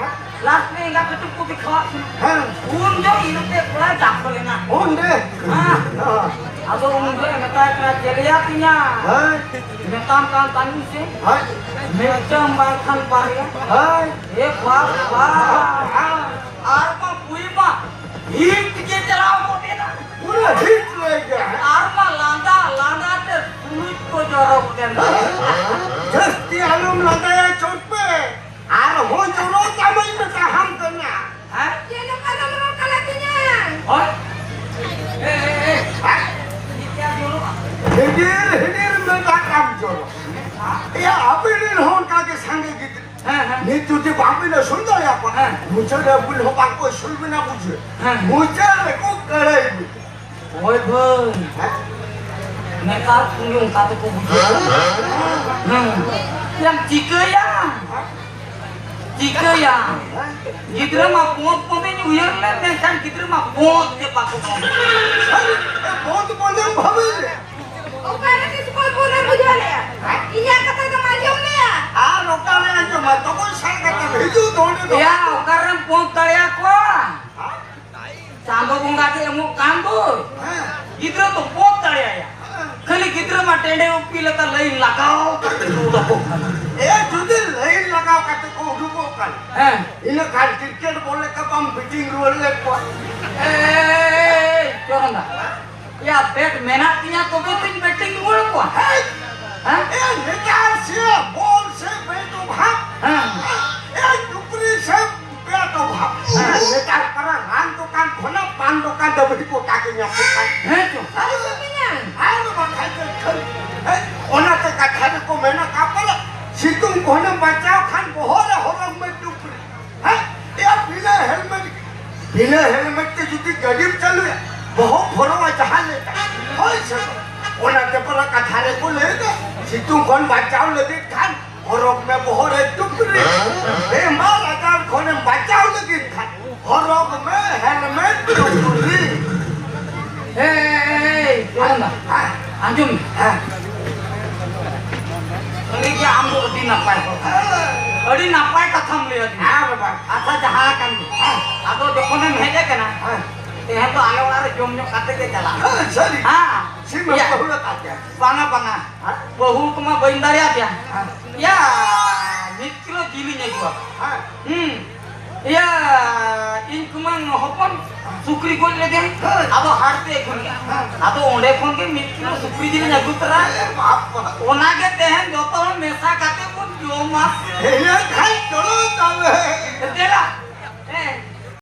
ᱞᱟᱥᱴ ᱨᱮ ᱮᱸᱜᱟ ᱠᱟᱹᱴᱩᱵ ᱠᱚ ᱫᱮᱠᱷᱟᱣᱟ᱾ ᱦᱮᱸ᱾ ᱩᱱ ᱫᱚ ᱤᱱᱟᱹᱛᱮ ᱠᱚᱲᱟᱭ ᱫᱟᱯᱚᱞ ᱮᱱᱟ᱾ ᱚᱸᱰᱮ? ᱦᱮᱸ᱾ ᱦᱮᱸ᱾ ᱟᱫᱚ ᱩᱱ ᱫᱚᱭ ᱢᱮᱛᱟᱭ ᱠᱟᱱᱟ, "ᱪᱮᱞᱮᱭᱟ ᱛᱤᱧᱟ, ᱦᱮᱸ᱾ ᱢᱮᱛᱟᱢ ᱠᱟᱱ ᱛᱟᱦᱮᱱ ᱥᱮ, ᱦᱮᱸ᱾ ᱢᱤᱫᱴᱟᱝ ᱵᱟᱝᱠᱷᱟᱱ ᱵᱟᱨᱭᱟ?" ᱦᱮᱸ᱾ ᱮ ᱵᱟᱯ ᱵᱟᱯ᱾ ᱟᱨ ᱢᱟ ᱵᱩᱭ ᱢᱟ ᱦᱤᱴ ᱜᱮ ᱪᱟᱞᱟᱣ ᱜᱚᱫ ᱮᱱᱟ᱾ ᱯᱩᱨᱟᱹ ᱦᱤᱴ ᱞᱟᱹᱭ ᱜᱮ᱾ ᱟᱨ ᱢᱟ ᱞᱟᱸᱫᱟ, ᱞᱟᱸᱫᱟ ᱛᱮ ᱮᱭᱟ, ᱟᱯᱮ ᱨᱮᱱ ᱦᱚᱸ ᱚᱱᱠᱟ ᱜᱮ ᱥᱟᱸᱜᱮ ᱜᱤᱫᱽᱨᱟᱹ᱾ ᱦᱮᱸ, ᱦᱮᱸ᱾ ᱱᱤᱛ ᱡᱩᱫᱤ ᱵᱟᱝ ᱵᱤᱱ ᱟᱹᱥᱩᱞ ᱫᱟᱲᱮᱭᱟᱠᱚᱣᱟ, ᱦᱮᱸ᱾ ᱢᱩᱪᱟᱹᱫ ᱨᱮ ᱵᱩᱞ ᱦᱚᱸ ᱵᱟᱝ ᱠᱚ ᱟᱹᱥᱩᱞ ᱵᱤᱱᱟ ᱵᱩᱡᱷᱟᱹᱣ᱾ ᱦᱮᱸ᱾ ᱢᱩᱪᱟᱹᱫ ᱨᱮᱠᱚ ᱠᱟᱹᱲᱟᱹᱭ ᱵᱤᱱᱟ᱾ ᱦᱳᱭ ᱵᱷᱟᱹᱭ᱾ ᱦᱮᱸ? ᱱᱮᱛᱟᱨ ᱠᱩᱲᱤ ᱚᱱᱠᱟ ᱛᱮᱠᱚ ᱵᱩᱡᱷᱟᱹᱣ᱾ ᱦᱮᱸ᱾ ᱪᱮᱫ ᱮᱢ ᱪᱤᱠᱟᱹᱭᱟ? ᱪᱤᱠᱟᱹᱭᱟ? ᱜᱤᱫᱽᱨᱟᱹ ᱢᱟ ᱯᱚᱸᱫ ᱯᱚᱸᱫᱮᱧ ᱩᱭᱦᱟᱹᱨ ᱞᱮᱫ, ᱢᱮᱱᱠᱷᱟᱱ ᱜᱤᱫᱽᱨᱟᱹ ᱢᱟ ᱯᱚᱸᱫ ᱜᱮ ᱵᱟᱠᱚ ᱯᱚᱸᱫ᱾ ᱮ, ᱯᱚᱸᱫ ᱯᱚᱸᱫᱮᱢ ᱵᱷᱟᱹᱵᱤ ᱞᱮᱫ? ᱚᱠᱟᱨᱮ ᱛᱤᱥ ᱯᱚᱸᱫ ᱯᱚᱸᱫᱮᱢ ᱵᱩᱡᱷᱟᱹᱣ ᱞᱮᱫᱼᱟ? ᱤᱧᱟᱹᱜ ᱠᱟᱛᱷᱟ ᱫᱚᱢ ᱟᱸᱡᱚᱢ ᱞᱮᱫᱼᱟ? ᱟᱨ ᱚᱠᱟᱨᱮ ᱟᱸᱡᱚᱢᱟ? ᱛᱚᱠᱚᱭ ᱥᱟᱭ ᱠᱟᱛᱮᱢ ᱦᱤᱡᱩᱜ ᱫᱚ ᱚᱸᱰᱮ ᱫᱚ᱾ ᱮᱭᱟ, ᱚᱠᱟᱨᱮᱢ ᱯᱚᱸᱫ ᱫᱟᱲᱮᱭᱟᱠᱚᱣᱟ? ᱦᱮᱸ? ᱪᱟᱸᱫᱚ ᱵᱚᱸᱜᱟ ᱜᱮ ᱮᱢᱚᱜ ᱠᱟᱱ ᱫᱚ᱾ ᱦᱮᱸ᱾ ᱜᱤᱫᱽᱨᱟᱹ ᱫᱚ ᱯᱚᱸᱫ ᱫᱟᱲᱮᱭᱟᱭᱟ᱾ ᱦᱮᱸ᱾ ᱠᱷᱟᱹᱞᱤ ᱜᱤᱫᱽᱨᱟᱹ ᱢᱟ ᱴᱮᱸᱰᱮ ᱩᱯᱤ ᱞᱮᱠᱟ ᱞᱟᱭᱤᱱ ᱞᱟᱜᱟᱣ ᱠᱟᱛᱮ ᱠᱚ ᱩᱰᱩᱠᱚᱜ ᱠᱟᱱᱟ᱾ ᱮ, ᱡᱩᱫᱤ ᱞᱟᱭᱤᱱ ᱞᱟᱜᱟᱣ ᱠᱟᱛᱮ ᱠᱚ ᱩᱰᱩᱠᱚᱜ ᱠᱟᱱᱟ, ᱦᱮᱸ᱾ ᱤᱱᱟᱹ ᱠᱷᱟᱱ ᱠᱨᱤᱠᱮᱴ ᱵᱚᱞ ᱞᱮᱠᱟ ᱵᱟᱢ ᱵᱤᱴᱤᱝ ᱨᱩᱣᱟᱹᱲ ᱞᱮᱫ ᱠᱚᱣᱟ? ᱮᱭ, ᱪᱚᱨᱚᱱ ᱫᱟ᱾ ᱭᱟ, ᱵᱮᱴ ᱢᱮᱱᱟᱜ ᱛᱤᱧᱟ ᱛᱚᱵᱮ ᱛᱚᱧ ᱵᱮᱴᱤᱝ ᱨᱩᱣᱟᱹᱲ ᱠᱚᱣᱟ᱾ ᱦᱮᱸ? ᱦᱮᱸ? ᱮ, ᱱᱮᱛᱟᱨ ᱥᱮ ᱵᱚᱞ ᱥᱮ ᱵᱮᱴ ᱚᱵᱷᱟᱵ᱾ ᱦᱮᱸ᱾ ᱮ, ᱴᱩᱯᱨᱤ ᱥᱮ ᱵᱮᱴ ᱚᱵᱷᱟᱵ᱾ ᱦᱮᱸ᱾ ᱱᱮᱛᱟᱨ ᱯᱟᱨᱟ ᱨᱟᱱ ᱫᱚᱠᱟᱱ ᱠᱷᱚᱱᱟᱜ ᱯᱟᱱ ᱫᱚᱠᱟᱱ ᱫᱷᱟᱹᱵᱤᱡ ᱜᱚᱴᱟ ᱜᱮ ᱧᱟᱢᱚᱜ ᱠᱟᱱ᱾ ᱦᱮᱸ ᱪᱚ᱾ ᱟᱨ ᱵᱟᱠᱷᱟᱡ ᱫᱚ ᱠᱷᱟᱹᱞᱤ, ᱦᱮᱸ, ᱚᱱᱟᱛᱮ ᱠᱟᱛᱷᱟ ᱨᱮᱠᱚ ᱢᱮᱱᱟ, ᱠᱟᱯᱟᱞ ᱥᱤᱛᱩᱝ ᱠᱷᱚᱱᱮᱢ ᱵᱟᱧᱪᱟᱣ ᱠᱷᱟᱱ ᱵᱚᱦᱚᱜ ᱨᱮ ᱦᱚᱨᱚᱜ ᱢᱮ ᱴᱩᱯᱨᱤ᱾ ᱦᱮᱸ? ᱮᱭᱟ, ᱵᱤᱱᱟᱹ ᱦᱮᱞᱢᱮᱴ, ᱵᱤᱱᱟᱹ ᱦᱮᱞᱢᱮᱴ ᱛᱮ ᱡᱩᱫᱤ ᱜᱟᱹᱰᱤᱢ ᱪᱟᱹᱞᱩᱭᱟ, ᱵᱚᱦᱚᱜ ᱯᱷᱚᱨᱚᱜᱼᱟ ᱡᱟᱦᱟᱸ ᱞᱮᱠᱟ᱾ ᱦᱳᱭ ᱥᱮ ᱵᱟᱝ? ᱚᱱᱟᱛᱮ ᱯᱟᱞᱟ ᱠᱟᱛᱷᱟ ᱨᱮᱠᱚ ᱞᱟᱹᱭᱫᱟ, ᱥᱤᱛᱩᱝ ᱠᱷᱚᱱ ᱵᱟᱧᱪᱟᱣ ᱞᱟᱹᱜᱤᱫ ᱠᱷᱟᱱ ᱦᱚᱨᱚᱜ ᱢᱮ ᱵᱚᱦᱚᱜ ᱨᱮ ᱴᱩᱯᱨᱤ᱾ ᱵᱮᱢᱟᱨ ᱟᱡᱟᱨ ᱠᱷᱚᱱᱮᱢ ᱵᱟᱧᱪᱟᱣ ᱞᱟᱹᱜᱤᱫ ᱠᱷᱟᱱ ᱦᱚᱨᱚᱜ ᱢᱮ ᱦᱮᱞᱢᱮᱴ ᱴᱩᱯᱨᱤ᱾ ᱦᱮᱸ, ᱦᱮᱸ, ᱦᱮᱸ, ᱦᱮᱸ, ᱟᱸᱡᱚᱢ ᱢᱮ᱾ ᱦᱮᱸ᱾ ᱟᱸᱡᱚᱢ ᱢᱮ᱾ ᱦᱮᱸ᱾ ᱥᱟᱹᱨᱤ ᱜᱮ ᱟᱢ ᱫᱚ ᱟᱹᱰᱤ ᱱᱟᱯᱟᱭ ᱦᱚᱲ᱾ ᱦᱮᱸ᱾ ᱟᱹᱰᱤ ᱱᱟᱯᱟᱭ ᱠᱟᱛᱷᱟᱢ ᱞᱟᱹᱭ ᱟᱹᱫᱤᱧᱟ᱾ ᱦᱮᱸ ᱵᱟᱵᱟ᱾ ᱟᱪᱪᱷᱟ, ᱡᱟᱦᱟᱸ ᱠᱟᱱ ᱜᱮ᱾ ᱦᱮᱸ᱾ ᱟᱫᱚ ᱡᱚᱠᱷᱚᱱᱮᱢ ᱦᱮᱡ ᱟᱠᱟᱱᱟ, ᱦᱮᱸ᱾ ᱛᱮᱦᱮᱧ ᱫᱚ ᱟᱞᱮ ᱚᱲᱟᱜ ᱨᱮ ᱡᱚᱢ ᱧᱚᱜ ᱠᱟᱛᱮ ᱜᱮ ᱪᱟᱞᱟᱜ ᱢᱮ᱾ ᱦᱮᱸ, ᱥᱟᱹᱨᱤ᱾ ᱦᱮᱸ᱾ ᱥᱤᱢ ᱮᱢ ᱤᱭᱟᱹ᱾ ᱵᱟᱹᱦᱩ ᱞᱮ ᱛᱟᱯᱮᱭᱟ᱾ ᱵᱟᱝᱟ, ᱵᱟᱝᱟ᱾ ᱦᱮᱸ? ᱵᱟᱹᱦᱩ ᱠᱚᱢᱟ ᱵᱟᱹᱧ ᱫᱟᱲᱮᱭᱟᱯᱮᱭᱟ᱾ ᱦᱮᱸ᱾ ᱭᱟ, ᱢᱤᱫ ᱠᱤᱞᱳ ᱡᱤᱞᱤᱧ ᱟᱹᱜᱩᱣᱟ᱾ ᱦᱮᱸ᱾ ᱦᱩᱸ᱾ ᱤᱭᱟᱹ, ᱤᱧ ᱠᱩᱢᱟᱹᱝ ᱦᱚᱯᱚᱱ ᱥᱩᱠᱨᱤ ᱜᱚᱡ ᱞᱮᱫᱮᱭᱟᱭ᱾ ᱦᱮᱸ᱾ ᱟᱫᱚ ᱦᱟᱴ ᱛᱮ ᱟᱹᱜᱩ ᱞᱮᱫᱟ᱾ ᱦᱮᱸ᱾ ᱟᱫᱚ ᱚᱸᱰᱮ ᱠᱷᱚᱱ ᱜᱮ ᱢᱤᱫ ᱠᱤᱞᱳ ᱥᱩᱠᱨᱤ ᱡᱤᱞᱤᱧ ᱟᱹᱜᱩ ᱛᱚᱨᱟ᱾ ᱮ ᱵᱟᱯ ᱨᱮ᱾ ᱚᱱᱟ ᱜᱮ ᱛᱮᱦᱮᱧ ᱡᱚᱛᱚ ᱦᱚᱲ ᱢᱮᱥᱟ ᱠᱟᱛᱮ ᱵᱚᱱ ᱡᱚᱢᱟ ᱥᱮ᱾ ᱤᱱᱟᱹ ᱠᱷᱟᱱ ᱪᱚᱞᱚ ᱛᱟᱦᱞᱮ᱾ ᱫᱮᱞᱟ᱾